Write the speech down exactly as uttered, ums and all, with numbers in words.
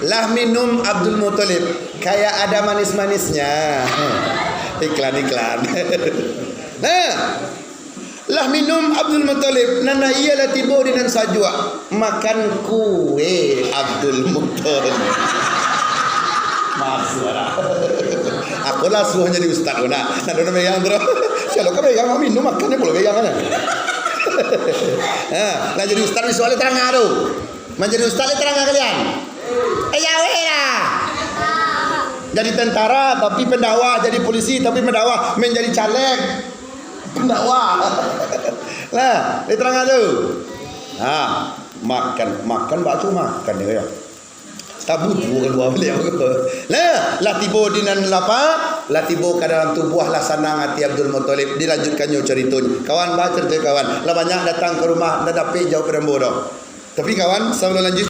Lah minum Abdul Muthalib, kayak ada manis-manisnya. Iklan-iklan. Nah, lah minum Abdul Muthalib, nan iyo lah tibo di nan sajuak, makan kue Abdul Muthalib. Masuak lah. Aku lah suruh jadi ustaz ko nak. Nak dona megang tu. Siapa ka megang, minum, makan, pulo megang kan. Ha, nak jadi ustaz ni soalnya terang tu. Manjadi ustaz lai tarang ka kalian? Eh, jawek lah. Jadi tentara tapi pendakwah, jadi polisi tapi pendakwah, manjadi caleg pendakwah. Lah, lai tarang tu. Ha, makan, makan bak tu makan dia. Tabu tu kalua baliau. Lah, lah tibo di nan lapa, lah tibo ka dalam tubuah, lah sanang ati Abdul Muthalib. Dilanjutkannyo caritonyo. Kawan, ba carito kawan. Lah banyak datang ka rumah, ndak dapek jawab dambo doh. Tapi kawan, sabalun lanjut,